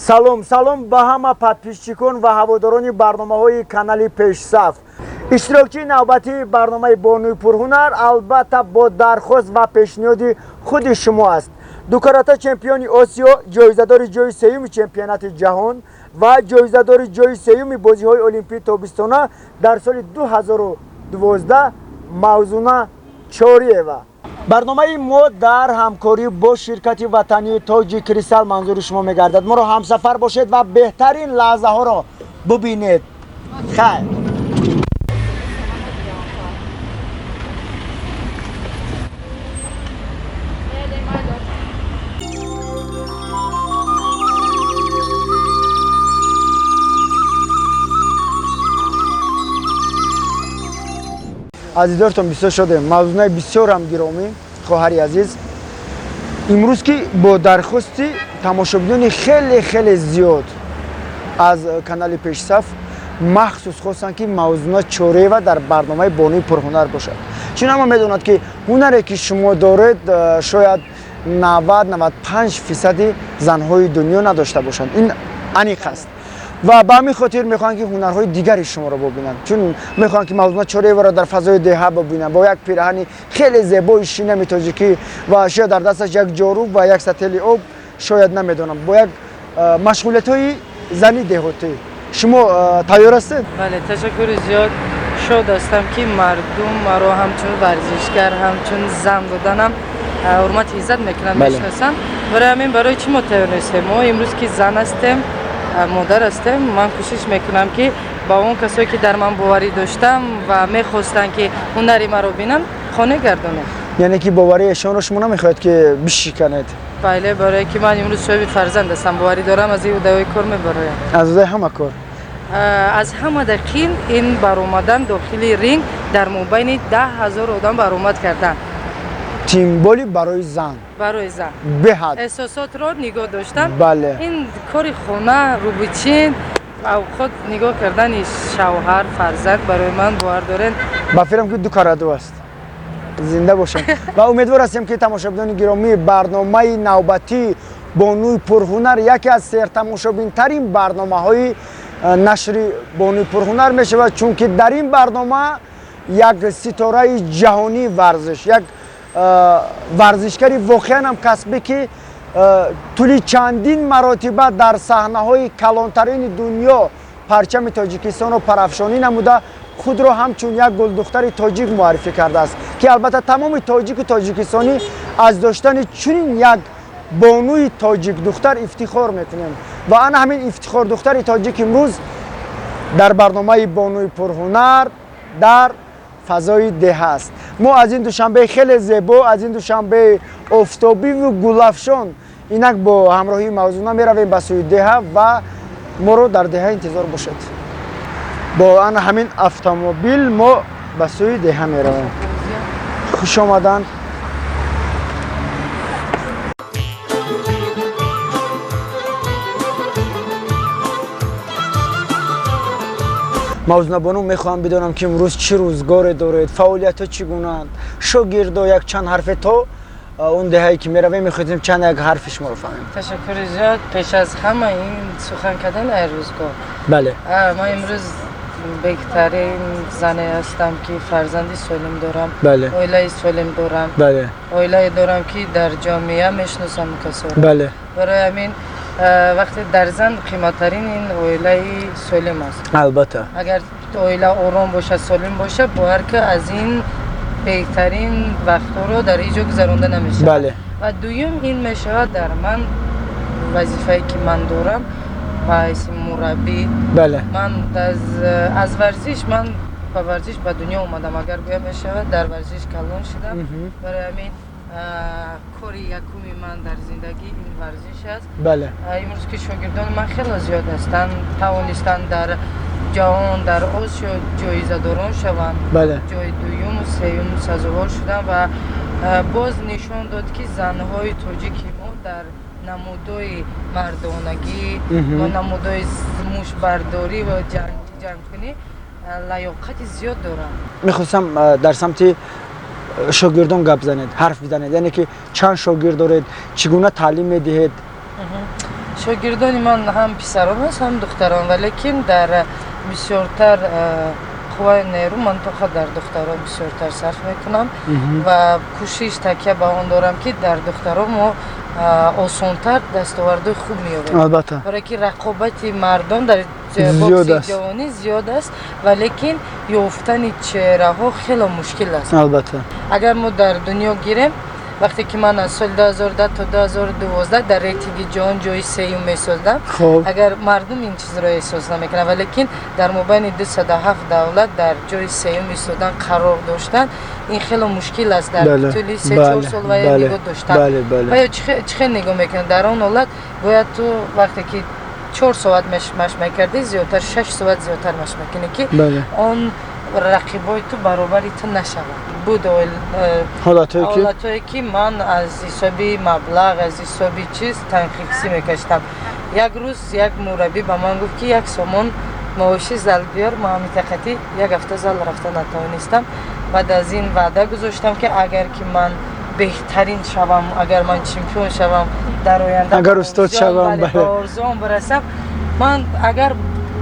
Салом, салом ба ҳама подписчикон ва ҳаводорони барномаҳои канали Пешсаф. Иштирокчии навбатии барномаи Бонуи пурҳунар албатта бо дархост ва пешниҳоди худи шумо аст. Дукарата чемпиони Осиё, ҷоизадори ҷои сеюми чемпионати ҷаҳон ва ҷоизадори ҷои сеюми бозиҳои олимпии тобистона дар соли 2012 Мавзуна Чориева. Барномаи мо дар ҳамкорӣ бо ширкати ватании Тоҷи Кристал манзури шумо мегардад. Моро ҳамсафар бошед ва беҳтарин лаҳзаҳоро бубинед. Хайр. Аз дидортон бисёр шодем. Мавзунаи бисёрам гиромӣ, хоҳари азиз, имрӯз ки бо дархости тамошобинони хеле хеле зиёд аз канали Пешсаф махсус хостанд, ки Мавзуна Чореева дар барномаи Бонуи пурҳунар бошад, чун ҳама медонад, ки ҳунаре ки шумо доред, шояд 90-95 фисади занҳои дунё надошта бошанд. Ин аниқ аст ва ба ҳамин хотир мехоҳанд, ки ҳунарҳои дигари шуморо бубинанд, чун мехоҳанд, ки Мавзуна Чорееваро дар фазои деҳа бубинанд бо як пираҳани хеле зебои шинами тоҷикӣ ва шояд дар дасташ як ҷоруб ва як сатели об, шояд, намедонам, бо як машғулиятҳои зани деҳотӣ. Шумо тайёр ҳастед? Бале, ташаккури зиёд. Шод ҳастам, ки мардум маро ҳамчун варзишгар, ҳамчун зан буданам ҳурмати иззат мекунанд, мешиносанд. Барои ҳамин барои чӣ мо тайёр нестем? Мо имрӯз ки зан ҳастем, модар ҳастем, ман кӯшиш мекунам, ки ба он касое ки дар ман боварӣ доштам ва мехостанд, ки ҳунари маро бинанд, қонеъ гардонем. Яъне ки боварии эшонро шумо намехоҳед, ки бишиканед? Бале, барое ки ман имрӯз соҳиби фарзанд ҳастам, боварӣ дорам, аз ин уҳдаҳои кор мебароям. Аз уҳдаи ҳама кор. Аз ҳама дақин ин баромадан дохили ринг, дар мобайни 10 000 одам баромад кардан. Тем более барои зан. Барои зан. Беҳад. Эҳсосотро нигоҳ доштан. Бале. Ин кори хона, рӯбучин, авқот нигоҳ кардани шавҳар, фарзанд барои ман, бовар дорен. Ба фикрам, ки ду кара ду аст. Зинда бошем ва умедвор ҳастем, ки тамошобинони гиромӣ, барномаи навбатии Бонуи пурҳунар яке аз сертамошобинтарин барномаҳои нашри Бонуи пурҳунар мешавад, чунки дар ин барнома як ситораи ҷаҳонии варзиш, як варзишгари воқеан ҳам касбӣ, ки тӯли чандин маротиба дар саҳнаҳои калонтарини дунё парчами Тоҷикистонро парафшонӣ намуда, худро ҳамчун як гулдухтари тоҷик муаррифӣ кардааст, ки албатта тамоми тоҷику тоҷикистонӣ аз доштани чунин як бонуи тоҷикдухтар ифтихор мекунем. Ва ана ҳамин ифтихордухтари тоҷик имрӯз дар барномаи Бонуи пурҳунар дар фазои деҳа аст. Мо аз ин Душанбеи хеле зебо, аз ин Душанбеи офтобиву гулафшон инак бо ҳамроҳии Мавзуна меравем ба сӯи деҳа ва моро дар деҳа интизор бошед. Бо ана ҳамин автомобил мо ба сӯи деҳа меравем. Хуш омаданд. Мавзунабону, мехоҳам бидонам, ки имрӯз чӣ рӯзгоре доред, фаъолиятҳо чӣ гунаанд, шогирдо, як чанд ҳарфе то он деҳае ки меравем, мехоҳем чанд як ҳарфи шуморо фаҳмем. Ташаккури зиёд. Пеш аз ҳама ин сухан кардан ай рӯзгор. Ман имрӯз беҳтарин зане ҳастам, ки фарзанди солим дорам, оилаи солим дорам, оилае дорам, ки дар ҷомеа мешиносам касоро. Барои ҳамин вақте дар зан қиматтарин ин оилаи солим аст. Агар оила ором бошад, солим бошад, бовар ки аз ин беҳтарин вақтҳоро дар ҳеҷ ҷо гузаронда намешавад. Ва дуюм ин мешавад дар ман вазифае, ки ман дорам ба ҳайси мураббӣ. Ман аз варзиш, ман ба варзиш ба дунё омадам, агар гӯям мешавад, дар варзиш калон шудам. Барои ҳамин кори якуми ман дар зиндагӣ ин варзиш аст. Имрӯз ки шогирдони ман хеле зиёд ҳастанд, тавонистанд дар ҷаҳон, дар Осиё ҷоизадорон шаванд, ҷои дуюму сеюм сазовор шуданд ва боз нишон дод, ки занҳои тоҷики мо дар намудои мардонагӣ ва намудои мушбардорӣ ва ҷангкунӣ лаёқати зиёд доранд. Мехостам дар самти шогирдон гап занед, ҳарф бизанед, яъне ки чанд шогирд доред, чӣ гуна таълим медиҳед? Шогирдони ман ҳам писарон аст, ҳам духтарон, валекин дар бисёртар қувваи нерӯ ман тоқа дар духтарон бисёртар сарф мекунам ва кӯшиш, такя ба он дорам, ки дар духтарон мо осонтар дастовардҳои хуб меёбем. Албатта. Барое ки рақобати мардон дар бокси ҷавонӣ зиёд аст, валекин ёфтани чеҳраҳо хело мушкил аст. Албатта. Агар мо дар дунё гирем, вақте ки ман аз соли 2010 то 2012 дар рейтинги ҷаҳон ҷои сеюм месоздам, агар мардум ин чизро эҳсос намекунад, валекин дар мобайни 207 давлат дар ҷои сеюм истодан, қарор доштан, ин хело мушкил аст. Дар тӯли 3-4 сол ва ё нигоҳ доштан ва ё чӣ хел нигоҳ мекунад. Дар он ҳолат бояд ту вақте ки 4 соат машқ мекардӣ, зиёдтар 6 соат зиёдтар машқ мекунӣ, ки он рақибои ту баробари ту нашаванд. Буд ҳолатҳое, ки ман аз ҳисоби маблағ, аз ҳисоби чиз танқисӣ мекашидам. Як рӯз як мураббӣ ба ман гуфт, ки як сомон маоши зал биёр. Ман ҳамитақатӣ як ҳафта зал рафта натавонистам. Баъд аз ин ваъда гузоштам, ки агар ки ман беҳтарин шавам, агар ман чемпион шавам, дар оянда агар устод шавам, ба орзуам бирасам, ман агар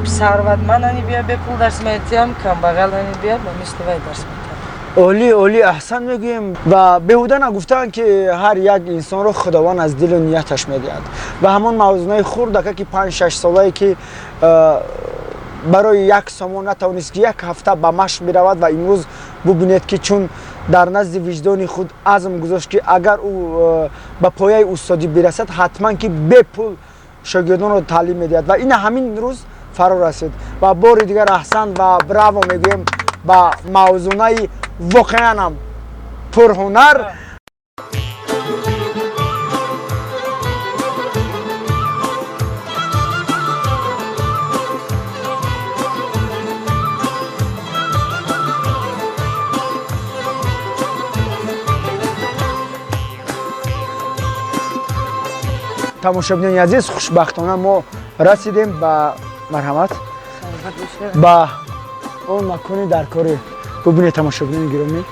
сарватманд ани бия, бепул дарс метиҳам, камбағал ани бия, ба мисли вай дарс метиҳам. Олӣ, олӣ, аҳсан мегӯем. Ва беҳуда нагуфтаанд, ки ҳар як инсонро Худованд аз дилу нияташ медиҳад. Ва ҳамон мавзунаи хурдака, ки 5-6 солае, ки барои як сомон натавонист, ки як ҳафта ба машқ биравад, ва имрӯз бубинед, ки чун дар назди виҷдони худ азм гузошт, ки агар ӯ ба пояи устодӣ бирасад, ҳатман ки бепул шогирдонро таълим медиҳад. Ва ина ҳамин рӯз фаро расид. Ва бори дигар аҳсан ва браво мегӯем ба мавзунаи воқеанам пурҳунар. Тамошобинони азиз, хушбахтона мо расидем ба, марҳамат, ба он макони даркорӣ. Бубинед, тамошобинони гиромӣ,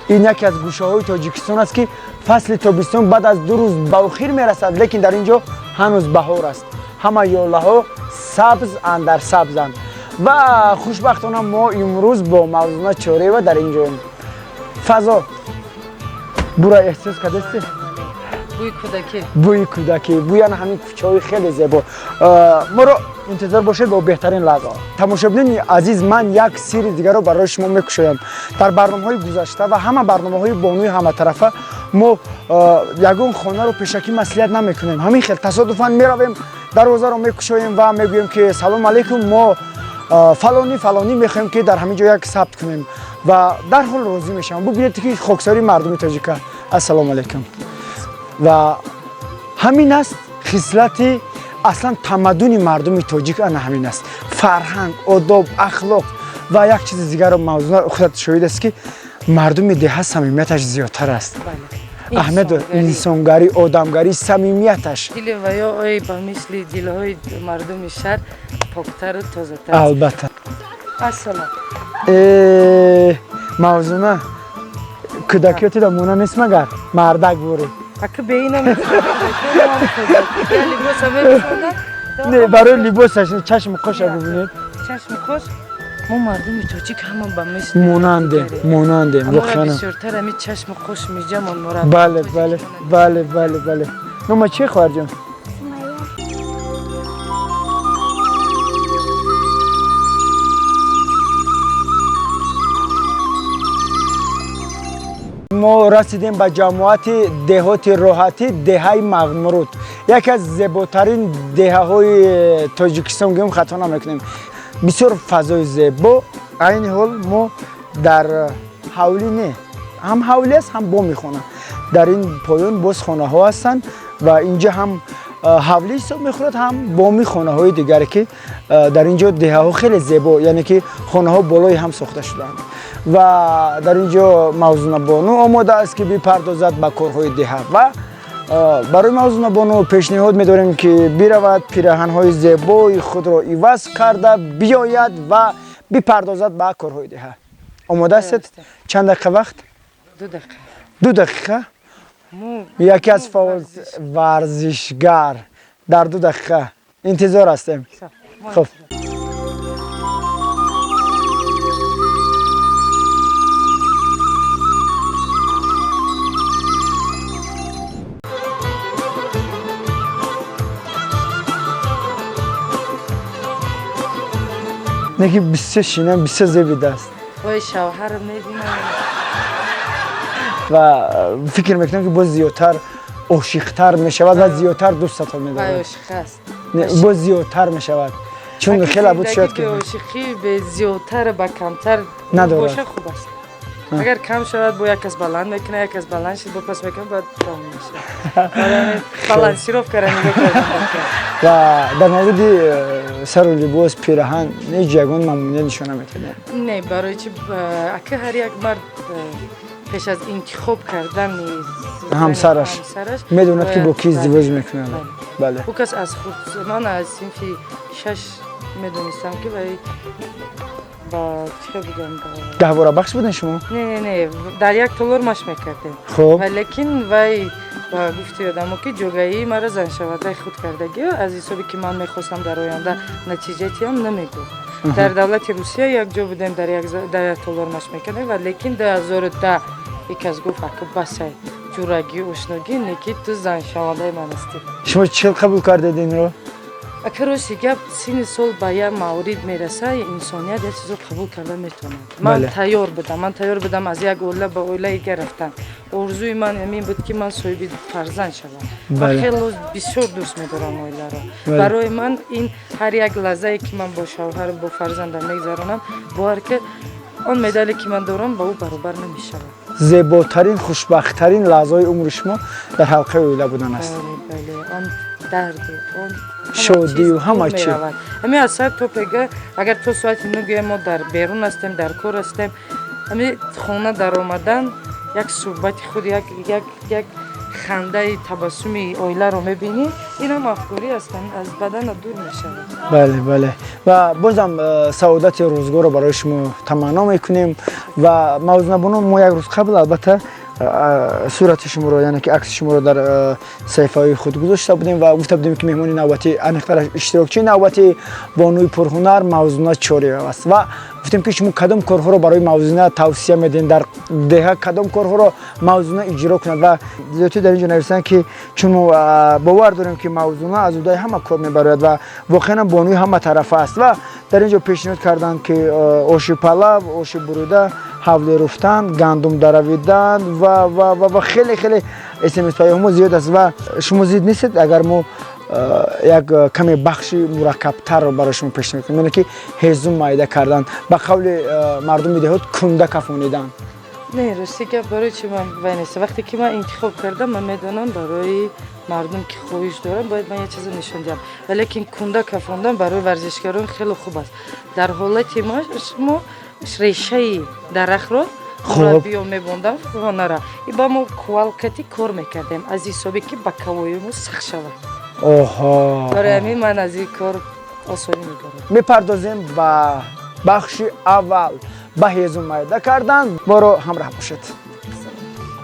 ин яке аз гӯшаҳои Тоҷикистон аст, ки фасли тобистон баъд аз 2 рӯз ба охир мерасад, лекин дар ин ҷо ҳанӯз баҳор аст. Ҳама ёлаҳо сабз андар сабзанд. Ва хушбахтона мо имрӯз бо Мавзуна Чореева дар ин ҷоем. Фазо бура эҳсос кардасти? Бӯи кӯдакӣ. Бӯи кӯдакӣ, бӯи ана ҳамин кӯчаҳои хеле зебо. Моро интизор бошед бо беҳтарин лаҳзаҳо. Тамошобинони азиз, ман як сирри дигарро барои шумо мекушоям. Дар барномаҳои гузашта ва ҳама барномаҳои бонуи ҳаматарафа мо ягон хонаро пешакӣ маслиҳат намекунем. Ҳамин хел тасодуфан меравем, дарвозаро мекушоем ва мегӯем, ки салом алейкум, мо фалонӣ фалонӣ мехоҳем, ки дар ҳамин ҷо як сабт кунем, ва дарҳол розӣ мешавам. Бубинед, ки хоксории мардуми тоҷика. Ассалому алайкум. Ва ҳамин аст хислати аслан тамаддуни мардуми тоҷик, ана ҳамин аст: фарҳанг, одоб, ахлоқ. Ва як чизи дигарро, мавзуна, худат шоҳид аст, ки мардуми деҳа самимияташ зиёдтар аст. Аҳмед, инсонгарӣ, одамгарӣ, самимияташ. Дили ваё ой ба мисли дилҳои мардуми шаҳр поктару тозатар. Албатта. Ассалом. Мавзуна, кӯдакиётида мона нест магар мардак бурӣ? Ака, беина. Не, барои либосаш, чашми қоша бибинед. Чашми қош. Мо мардуми тоҷик ҳама ба мисли монандем, монандем. Воқеан бисёртар ҳами чашми қош миҷамон мора. Бале, бале, бале, бале, бале. Нома чи, хоҳарҷон? Мо расидем ба ҷамоати деҳоти Роҳатӣ, деҳаи Мағмуруд, яке аз зеботарин деҳаҳои Тоҷикистон гӯем, хато намекунем. Бисёр фазои зебо. Айни ҳол мо дар ҳавлӣ, не, ҳам ҳавлӣ аст, ҳам боми хона. Дар ин поён боз хонаҳо ҳастанд ва инҷа ҳам ҳавлӣ ҳисоб мехӯрад, ҳам боми хонаҳои дигаре, ки дар ин ҷо деҳаҳо хеле зебо, яъне ки хонаҳо болои ҳам сохта шудаанд. Ва дар ин ҷо Мавзунабону омода аст, ки бипардозад ба корҳои деҳа. Ва барои Мавзунабону пешниҳод медорем, ки биравад, пираҳанҳои зебои худро иваз карда биёяд ва бипардозад ба корҳои деҳа. Омода ҳастед? Чанд дақиқа вақт? 2 дақиқа. 2 дақиқа. Яке аз фаъол варзишгар. Дар 2 дақиқа интизор ҳастем. Хуб. Неки бисёр шинам, бисёр зебида аст. Вой, шавҳарам мебинам. Ва фикр мекунам, ки боз зиёдтар ошиқтар мешавад ва зиёдтар дӯстатон медорад. Вай ошиқ аст. Боз зиёдтар мешавад. Чун хеле буд шояд ки ошиқӣ бе зиёдтар ба камтар надорад. Боша хуб аст. Агар кам шавад, бо як кас баланд мекунад, як кас баланд шуд, бо пас мекунад, баъд тамом мешавад. Балансировкаро нигоҳ кардан. Ва дар мавриди сару либос, пираҳан ҳеҷ ягон мамнуният нишон наметавонед? Не, барои чи ака ҳар як мард пеш аз интихоб кардани ҳамсараш медонад, ки бо ки издивоҷ мекунад. Бале. Ӯ кас аз худ, ман аз синфи 6 медонистам, ки вай ба чӣ бигӯям, гаҳворабахш будем шумо? Не, не, не, дар як толор машқ мекардем. Хуб. Лекин вай ба гуфти одамо, ки ҷогаии мара заншавандаи худ кардагӣ, аз ҳисобе ки ман мехостам дар оянда натиҷатиам намегуфт. Дар давлати Русия якҷо будем, дар як толор машқ мекардем, ва лекин 2010 як кас гуфт: ака, басай ҷурагӣ, ошногӣ, неки ту заншавандаи ман ҳастӣ. Шумо чӣ хел қабул кардед инро? Ака, рости гап, синни сол ба як маврид мераса, инсоният як чизро қабул карда метавонад. Ман тайёр будам, ман тайёр будам аз як оила ба оилаи дигар рафтан. Орзуи ман ҳамин буд, ки ман соҳиби фарзанд шавам. Ман хело бисёр дӯст медорам оиларо. Барои ман ин ҳар як лаҳзае, ки ман бо шавҳару бо фарзандам мегзаронам, бовар ки он медале, ки ман дорам, ба ӯ баробар намешавад. Зеботарин, хушбахттарин лаҳзаҳои умри шумо дар ҳалқаи оила будан аст. Бале, он дарду он шодию ҳама чи. Ҳамин аз сар то пега, агар то соати 9 гӯям, мо дар берун ҳастем, дар кор ҳастем, ҳамин хона даромадан, як суҳбати худ, як хандаи табассуми оиларо мебинӣ, инам афкорӣ ҳастанд, аз бадана дур мешавад. Бале, бале, ва бозам саодати рӯзгорро барои шумо таманно мекунем. Ва Мавзунабону, мо як рӯз қабл албатта сурати шуморо, яъне ки акси шуморо дар саҳифаҳои худ гузошта будем ва гуфта будем, ки меҳмони навбатӣ, аниқтараш иштирокчии навбатии бонуи пурҳунар Мавзуна Чориева аст. Ва гуфтем, ки шумо кадом корҳоро барои Мавзуна тавсия медиҳед, дар деҳа кадом корҳоро Мавзуна иҷро кунад. Ва зиёдтӣ дар ин ҷо нависанд, ки чун мо бовар дорем, ки Мавзуна аз уҳдаи ҳама кор мебарояд ва воқеан бонуи ҳама тарафа аст. Ва дар ин ҷо пешниҳод карданд, ки оши палав, оши бурида, ҳавле руфтан, гандум даравидан ва ва ва ва хеле хеле смс паёмҳо зиёд аст. Ва шумо зид нестед, агар мо як каме бахши мураккабтарро барои шумо пешниҳод кунем, яъне ки ҳезум майда кардан, ба қавли мардуми деҳот кунда кафонидан? Не, рости гап, барои чи ман вай нест. Вақте ки ман интихоб кардам, ман медонам, барои мардум, ки хоҳиш дорам, бояд ман як чизе нишон диҳам. Валекин кунда кафондан барои варзишгарон хеле хуб аст. Дар ҳолати мо решаи дарахтро мураббиё мебондам хонара, и ба мо кувалкати кор мекардем, аз ҳисобе ки ба кавои мо сахт шавад. Барои ҳамин ман аз ин кор осонӣ мебарам. Мепардозем ба бахши аввал, ба ҳезум майда кардан. Моро ҳамроҳ бошед.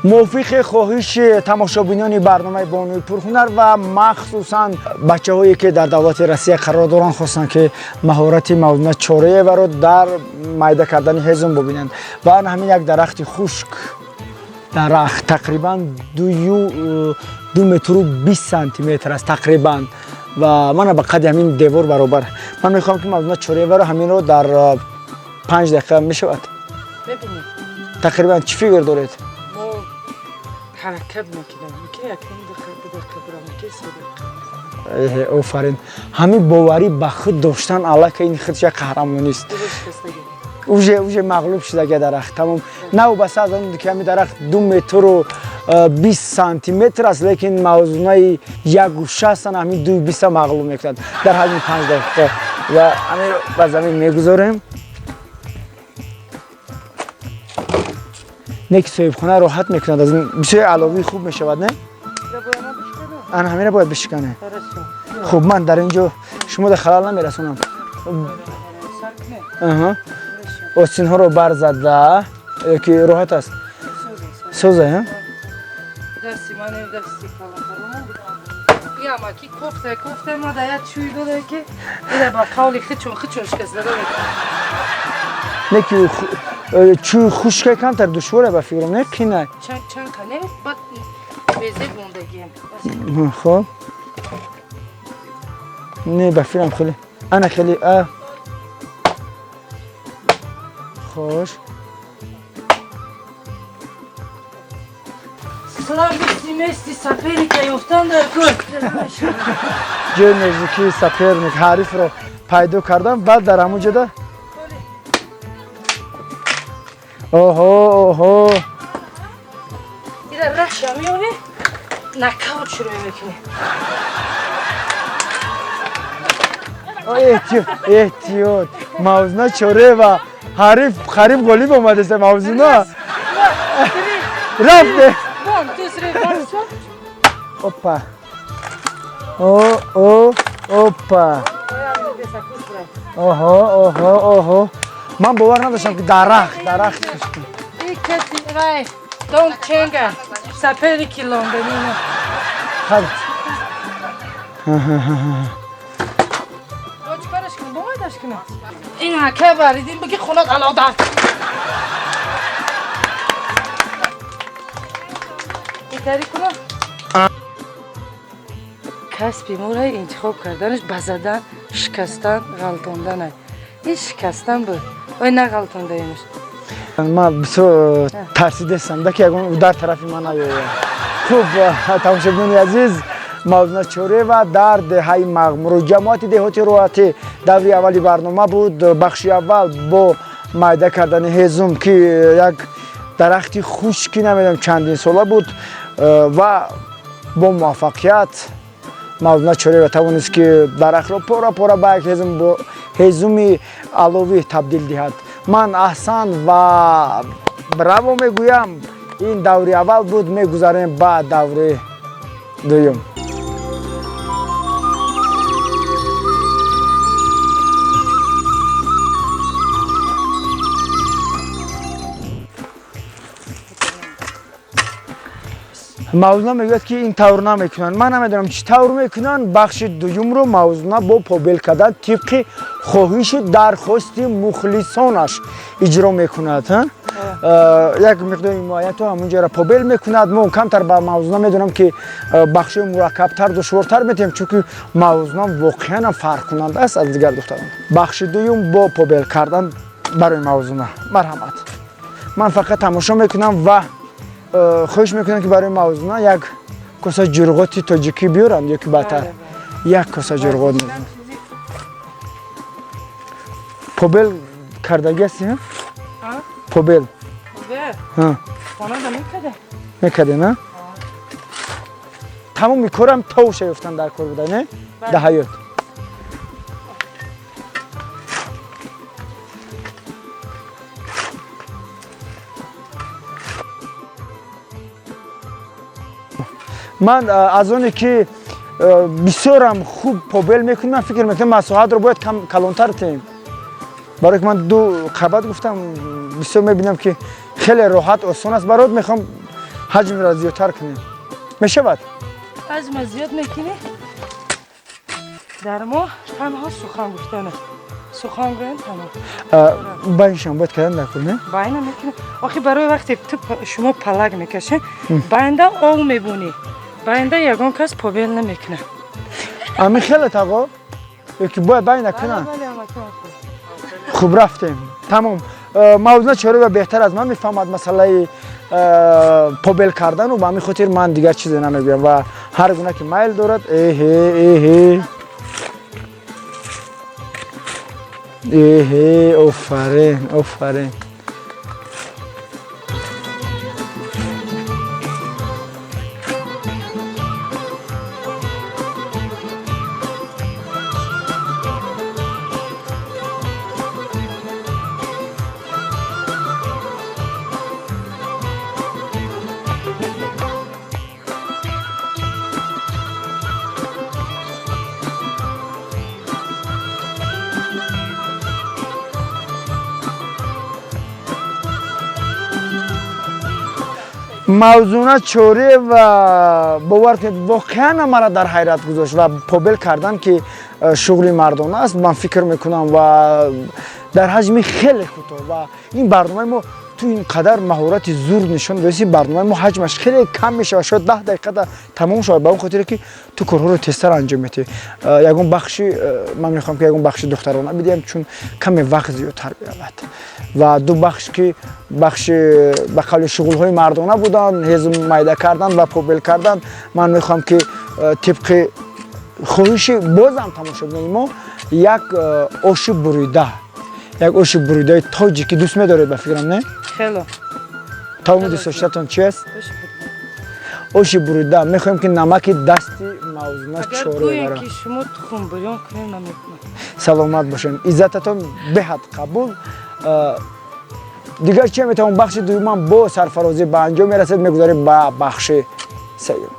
Мувофиқи хоҳиши тамошобинони барномаи бонуи пурҳунар ва махсусан бачаҳое, ки дар давлати Россия қарор доранд, хостанд, ки маҳорати Мавзуна Чорееваро дар майда кардани ҳезум бубинанд. Ва ана ҳамин як дарахти хушк, дарахт тақрибан 2 метру 20 сантиметр аст тақрибан ва мана ба қадди ҳамин девор баробар. Ман мехоҳам, ки Мавзуна Чорееваро ҳаминро дар 5 дақиқа мешавад тақрибан. Чӣ фикр доред? Ҳаракат мекунам, ки якним дақиқа, 2 дақиқа бурам, ки 3 дақиқа. Офарин! Ҳамин боварӣ ба худ доштан аллакай ин худш як қаҳрамонист. Уже мағлуб шудага дарахт, тамом. Навбаста аз он ки ҳамин дарахт 2 метру 20 сантиметр аст, лекин Мавзунаи 1,60 ҳамин 2,20-а мағлуб мекунад дар ҳаҷми 5 дақиқа. Ва ҳаминро ба замин мегузорем. Не ки соҳибхона роҳат мекунад, аз ин бисёр аловии хуб мешавад. Не, ана ҳамина бояд бишикане. Хуб, ман дар ин ҷо шумо да халал намерасонам. Остинҳоро барзада ки роҳат аст, соза. Ки кофта кофта ма да як чӯй дода ки ира ба қавли хичун хичун шикаста дод. Не ки чӯй хушка камтар душворе ба фикрам, не қина. Чанд чанд кане баъд безе бундагием. Хоб. Не ба фикрам хеле. Ана хеле а. Хош. Слабости мести соперника ёфтан дар кор. Ҷои наздикии соперник ҳарифро пайдо кардам, баъд дар ҳамон ҷода оҳо оҳо ира раша меёвӣ нокаут шурӯъ мекунӣ. Эҳтиёт, эҳтиёт. Мавзуна Чорева ҳариф қариб ғолиб омадеста Мавзуна. Рафте. Опа. О, о, опа. Оҳо, оҳо, оҳо. Ман бовар надоштам ки дарахт, дарахт. Вай, Дон Ченга, соперники Лондонина. Хад. Чикораш кунам, бомайдаш кунам? Ин ҳака баридим, биги хонат алодар. Итари кунам? Касби моро интихоб карданаш ба задан, шикастан, ғалтондан. Ин шикастан буд. Ой, на ғалтондаимаш. Ман бисёр тарсидастам, да ки ягон удар тарафи ман наёяд. Хуб, тамошобинони азиз, Мавзуна Чорева дар деҳаи Мағмуру ҷамоати деҳоти Роҳатӣ даври аввали барнома буд. Бахши аввал бо майда кардани ҳезум, ки як дарахти хушки намедонам чандин сола буд ва бо муваффақият Мавзуна Чорева тавонист ки дарахтро пора пора ба як ҳезум бо ҳезуми аловӣ табдил диҳад. Ман аҳсан ва браво мегӯям. Ин даври аввал буд, мегузарем ба даври дуюм. Мавзуна мегӯяд ки ин тавр намекунанд. Ман намедонам чӣ тавр мекунанд. Бахши дуюмро Мавзуна бо побел кардан тибқи хоҳиши дархости мухлисонаш иҷро мекунад. Як миқдори муайянто ҳамунҷоро побел мекунад. Мо камтар ба Мавзуна медонам ки бахшҳои мураккабтар, душвортар метиҳем, чунки Мавзуна воқеан фарқкунанда аст аз дигар духтарон. Бахши дуюм бо побел кардан барои Мавзуна. Марҳамат. Ман фақат тамошо мекунам ва хоҳиш мекунам ки барои Мавзуна як коса ҷурғоти тоҷикӣ биёранд ё ки баъдтар як коса ҷурғот мезанам. Побел кардагӣ ҳастӣ? Побел. Мекарде, на? Тамоми корам товша ёфтан дар кор буда, не? Дар ҳаёт. Ман аз оне ки бисёрам хуб побел мекунам, ман фикр мекунам масоҳатро бояд калонтар тем. Барои ки ман ду қабат гуфтам, бисёр мебинам ки хеле роҳат, осон аст. Барот мехоҳам ҳаҷмро зиёдтар кунем. Мешавад? Ҳаҷмро зиёд мекунӣ? Дар мо танҳо сухан гуфтан аст. Сухан гӯян тамом. Байншам бояд кардан дар кор, не? Байна мекунем. Охи барои вақте ту шумо палак мекашед, байнда ов мебунӣ. Байнда ягон кас побел намекунад. Ами хеле тағо? Ё ки бояд байна кунанд? Хуб, рафтем. Тамом. Мавзуна Чорева беҳтар аз ман мефаҳмад масъалаи побел кардану ба ҳамин хотир ман дигар чизе намегӯям ва ҳар гуна ки майл дорад. Эҳе, эҳе. Эҳе, офарин, офарин. Мавзуна Чорева, бовар кунед, воқеан маро дар ҳайрат гузошт ва побел кардан ки шуғли мардона аст, ман фикр мекунам, ва дар ҳаҷми хеле кӯтоҳ. Ва ин барномаи мо ту ин қадар маҳорати зур нишон додӣ, барномаи мо ҳаҷмаш хеле кам мешавад, шояд 10 дақиқада тамом шавад, ба он хотире ки ту корҳоро тезтар анҷом медиҳӣ. Ягон бахши ман мехоҳам ки ягон бахши духтарона бидиҳам, чун каме вақт зиёдтар биравад. Ва ду бахш ки бахши ба қавли шуғлҳои мардона буданд, ҳезум майда кардан ва побел кардан, ман мехоҳам ки тибқи хоҳиши бозам тамошобинони мо як оши бурида, як оши буридаи тоҷикӣ дӯст медоред, ба фикрам, не? Хело. Таоми дӯстдоштатон чи аст? Оши бурида. Мехоҳем ки намаки дасти Мавзуна Чорева. Ки шумо тухм бурён кунем, намекунам. Саломат бошед, иззататон беҳад қабул. Дигар чи метавон? Бахши дуюмам бо сарфарозӣ ба анҷом мерасед, мегузарем ба бахши сеюм.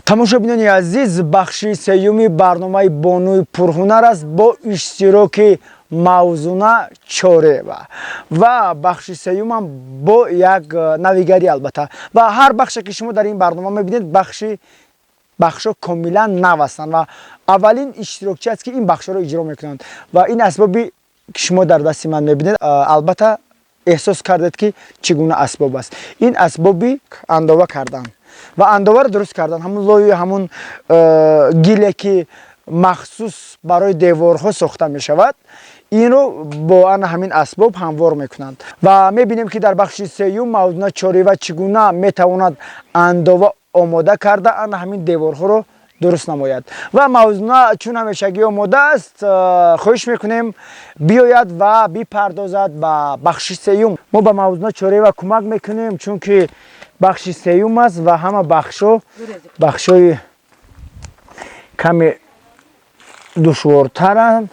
Тамошобинони азиз, бахши сеюми барномаи бонуи пурҳунар аст бо иштироки Мавзуна Чорева ва бахши сеюмам бо як навигарӣ албатта. Ва ҳар бахше ки шумо дар ин барнома мебинед, бахшҳо комилан нав ҳастанд ва аввалин иштирокчӣ аст ки ин бахшҳоро иҷро мекунанд. Ва ин асбоби ки шумо дар дасти ман мебинед, албатта эҳсос кардед ки чӣ гуна асбоб аст. Ин асбоби андова кардан ва андоваро дуруст кардан, ҳамун лои, ҳамун гиле ки махсус барои деворҳо сохта мешавад, инро бо ана ҳамин асбоб ҳамвор мекунанд. Ва мебинем ки дар бахши сеюм Мавзуна Чорева чӣ гуна метавонад андова омода карда ана ҳамин деворҳоро дуруст намояд. Ва Мавзуна чун ҳамешагӣ омода аст, хоҳиш мекунем биёяд ва бипардозад ба бахши сеюм. Мо ба Мавзуна Чорева кӯмак мекунем, чунки бахши сеюм аст ва ҳама бахшҳо бахшҳои каме душвортаранд.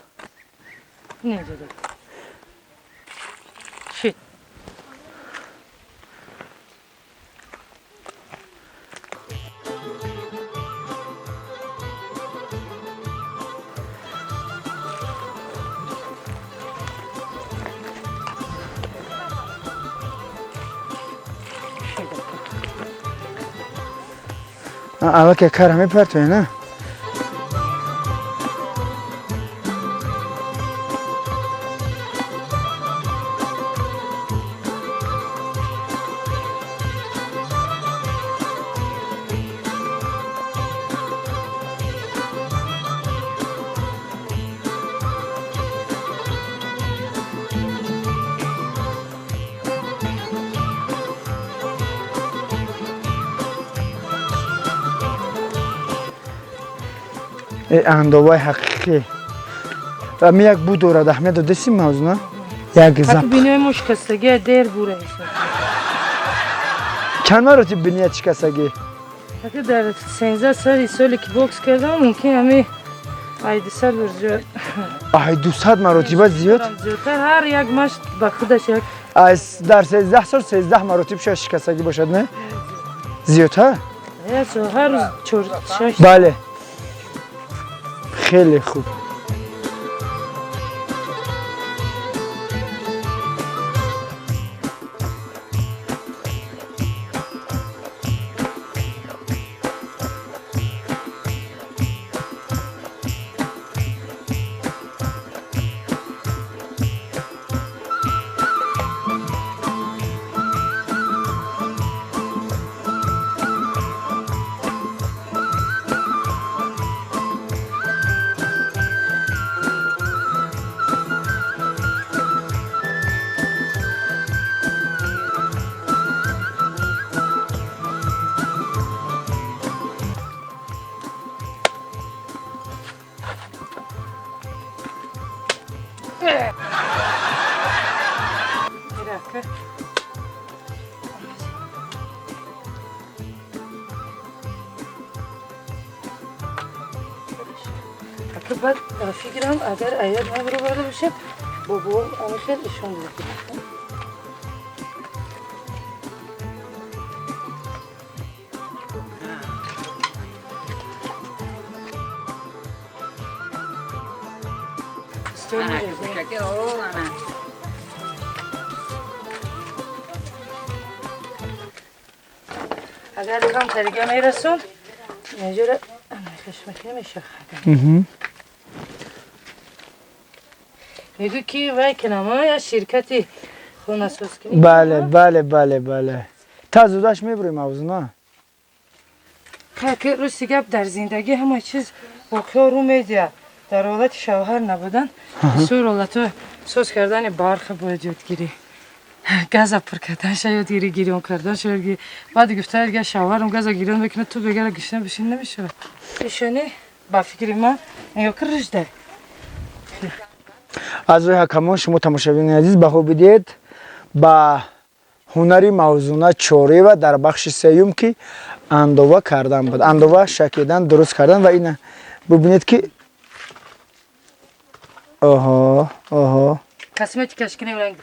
Аллакай кара мепартоя, на? Андоваи ҳақиқӣ. Ами як бу дорад, аҳамият додеси, Мавзуна? Як запах. Бинои мо шикастагӣ дер бура. Чанд маротиб биният шикастагӣ? Ака дар 13 сари соли ки бокс кардам, мумкин ами ай 200 бор зиёд. Ай 200 маротиба зиёд? Зиёдтар, ҳар як машқ ба худаш як. Аз дар 13 сол 13 маротиб шояд шикастагӣ бошад, не? Зиёдтар? Ҳар рӯз 4 6. Бале. Хеле хуб. Баъд фикрам, агар аёд набароварда бошем, бобоам ами хел ишон дод. Агар кам тарига мерасум, инҷора хашмахи меша. Мегӯ ки вай кинама я ширкати хонасоз кунӣ. Бале, бале, бале, бале. Та зудаш мебурем мавзуна. Ки рости гап дар зиндагӣ ҳама чиз воқеа рӯ медиҳад. Дар ҳолати шавҳар набудан бисёр ҳолатҳо соз кардани барха бояд ёдгирӣ. Газа пур карданша ёдгирӣ, гирён карданша ёдгирӣ. Баъд гуфта га шавҳарам газа гирён мекунад, ту бегара гишна бишин намешавад. Ишони ба фикри ман ё ки рушда. Аз рӯи ҳакамон шумо тамошобинони азиз баҳо бидиҳед ба ҳунари Мавзуна Чорева дар бахши сеюм, ки андова кардан буд. Андова шакидан, дуруст кардан ва ина бубинед ки оҳо, оҳо. Косметикаш кинем ранг.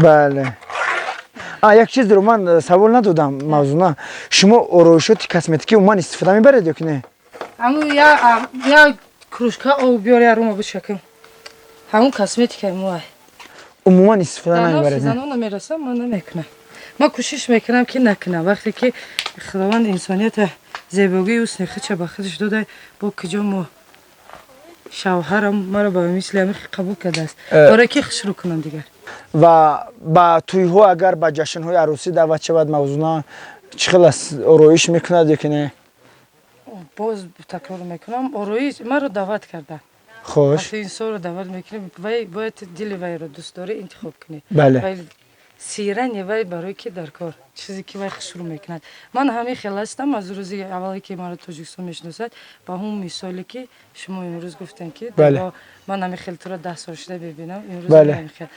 Бале. Як чизро ман савол надодам, Мавзуна. Шумо ороишоти косметикӣ умуман истифода мебаред ё ки не? Ҳамун я кружка об биёр, я рума бишакам. Ҳамун косметикаи мо. Умуман истифода намебаред? Занон намерасам, ман намекунам. Ман кӯшиш мекунам ки накунам. Вақте ки Худованд инсонията зебогии ҳусни худша ба худаш дода, бо куҷо мо шавҳарам маро ба мисли ҳамин қабул кардааст. Барои ки хушрӯ кунам дигар. Ва ба тӯйҳо агар ба ҷашнҳои арӯсӣ даъват шавад, Мавзуна чӣ хел ороиш мекунад ё ки не? Боз такрор мекунам, ороиш маро даъват карда. Хош. Вақте инсонро даъват мекунем, вай бояд дили вайро дӯст дорӣ интихоб кунӣ. Бале. Сирани вай барои ки дар кор чизе ки вай хушрӯ мекунад. Ман ҳамин хел ҳастам аз рӯзи аввале ки маро Тоҷикистон мешиносад, ба ҳамон мисоле ки шумо имрӯз гуфтем ки ман ҳамин хел туро 10 сол шуда мебинам, имрӯз ҳамин хел.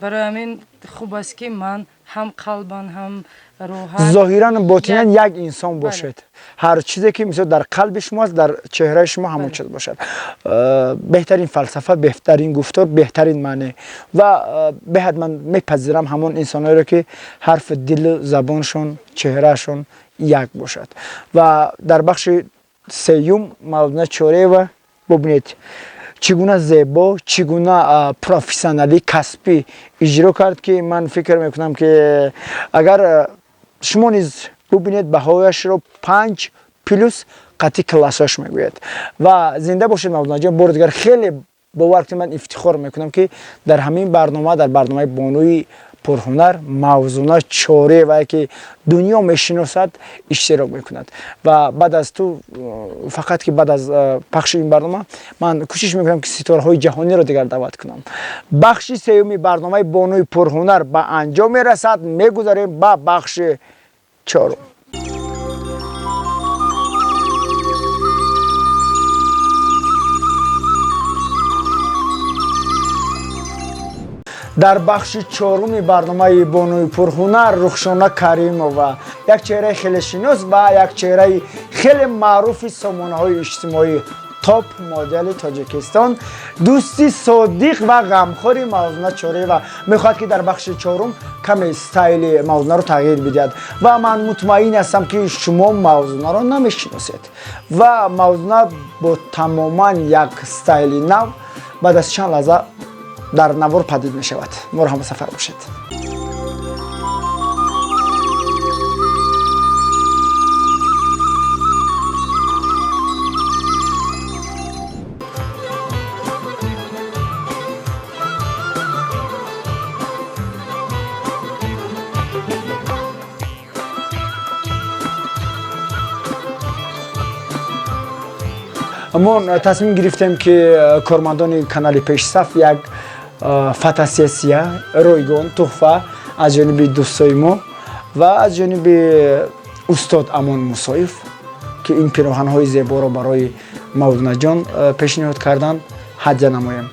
Барои ҳамин хуб аст ки ман ҳам қалбан, ҳам рӯҳан, зоҳиран ботинан як инсон бошед. Ҳар чизе ки мисол дар қалби шумо аст, дар чеҳраи шумо ҳамон чиз бошад. Беҳтарин фалсафа, беҳтарин гуфтор, беҳтарин маъне. Ва беҳад ман мепазирам ҳамон инсонҳоеро ки ҳарфи дилу забоншон, чеҳраашон як бошад. Ва дар бахши сеюм Мавзуна Чореева бубинед чӣ гуна зебо, чӣ гуна профессионалӣ касбӣ иҷро кард, ки ман фикр мекунам ки агар шумо низ бубинед баҳояшро 5 плюс қатъи классош мегӯяд. Ва зинда бошед Мавзунаҷон, бори дигар хеле бовар кунед ман ифтихор мекунам ки дар ҳамин барнома, дар барномаи бонуи пурҳунар Мавзуна Чорева ки дунё мешиносад иштирок мекунад. Ва баъд аз ту фақат ки баъд аз пахши ин барнома ман кӯшиш мекунам ки ситораҳои ҷаҳониро дигар даъват кунам. Бахши сеюми барномаи бонуи пурҳунар ба анҷом мерасад. Мегузарем ба бахши чорум. Дар бахши чоруми барномаи бонуи пурҳунар Рухшона Каримова, як чеҳраи хеле шинос ва як чеҳраи хеле маъруфи сомонаҳои иҷтимоӣ, топ модели Тоҷикистон, дӯсти содиқ ва ғамхори Мавзуна Чореева мехоҳад ки дар бахши чорум каме стайли Мавзунаро тағйир бидиҳад. Ва ман мутмаин ҳастам ки шумо Мавзунаро намешиносед ва Мавзуна бо тамоман як стайли нав баъд аз чанд лаҳза дар навор падид мешавад. Моро ҳамсафар бошед. Мо тасмим гирифтем ки кормандони канали Пешсаф як фотосессия ройгон туҳфа аз ҷониби дӯстои мо ва аз ҷониби устод Амон Мусоев, ки ин пироҳанҳои зеборо барои Мавзунаҷон пешниҳод карданд, ҳадя намоем.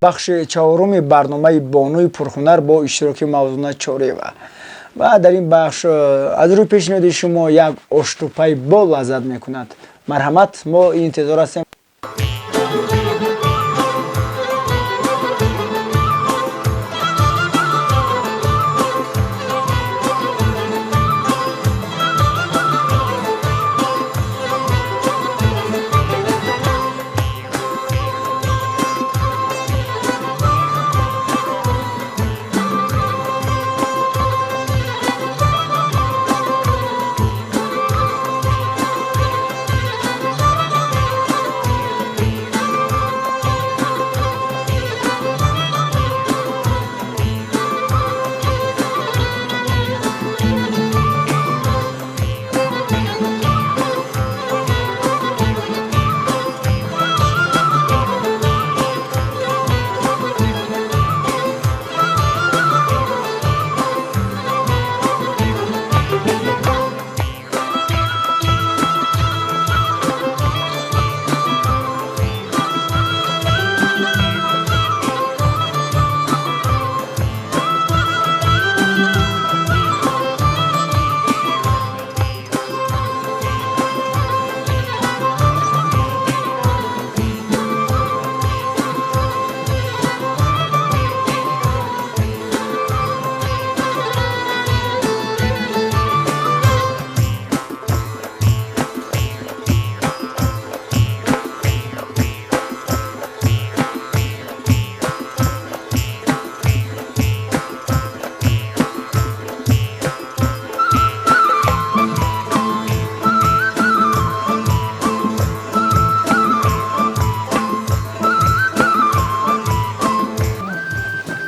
Бахши чаҳоруми барномаи Бонуи пурҳунар бо иштироки Мавзуна Чориева. Ва дар ин бахш аз рӯи пешниҳоди шумо як оштупай бо лаззат мекунад. Марҳамат, мо интизор ҳастем.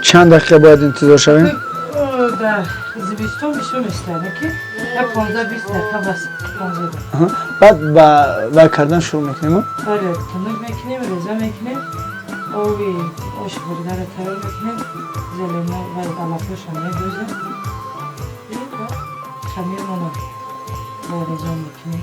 Чанд дақиқа бояд интизор шавем? Дар зимистон бисёр местане ки 15-20 дақиқа бас. Баъд ба вай кардан шурӯъ мекунем? Бале, тунук мекунем, реза мекунем, оби ош буридаро тайёр мекунем, зелено ва алафҳошро медозем, хамирмонро резон мекунем.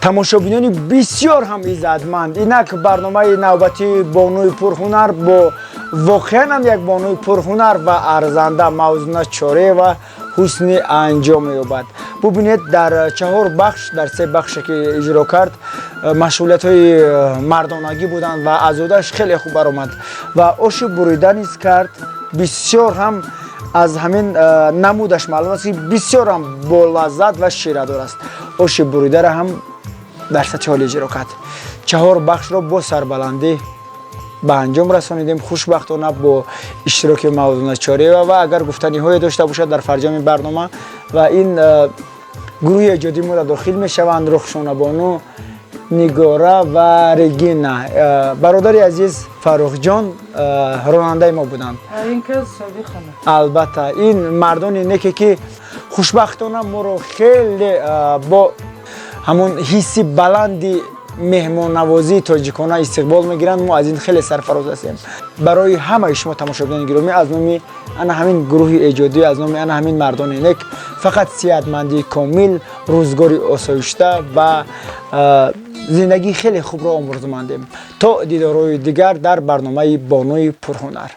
Тамошобинони бисёр ҳам иззатманд, инак барномаи навбатии Бонуи пурҳунар бо Воқеан ҳам як бонуи пурҳунар ва арзанда Мавзуна Чореева ҳусни анҷом меёбад. Бубинед, дар чаҳор бахш, дар се бахше ки иҷро кард, машғулиятҳои мардонагӣ буданд ва аз ӯдаш хеле хуб баромад ва оши бурида низ кард. Бисёр ҳам аз ҳамин намудаш маълум аст, ки бисёр ҳам болаззат ва ширадор аст. Оши буридаро ҳам дар сатҳи олӣ иҷро кард. Чаҳор бахшро бо сарбаландӣ ба анҷом расонидем, хушбахтона, бо иштироки Мавзуна Чореева. Ва агар гуфтаниҳое дошта бошад дар фарҷоми барнома ва ин гурӯҳи эҷодии моро дохил мешаванд Рухшонабону, Нигора ва Регина. Бародари азиз Фаррухҷон ронандаи мо буданд. Албатта, ин мардони неке, ки хушбахтона моро хеле бо ҳамон ҳисси баланди меҳмоннавозии тоҷикона истиқбол мегиранд. Мо аз ин хеле сарфароз ҳастем. Барои ҳамаи шумо, тамошобинони гиромӣ, аз номи ана ҳамин гурӯҳи эҷодӣ, аз номи ана ҳамин мардони нек фақат сиҳатмандии комил, рӯзгори осоишта ва зиндагии хеле хубро орзумандем. То дидорҳои дигар дар барномаи «Бонуи пурҳунар».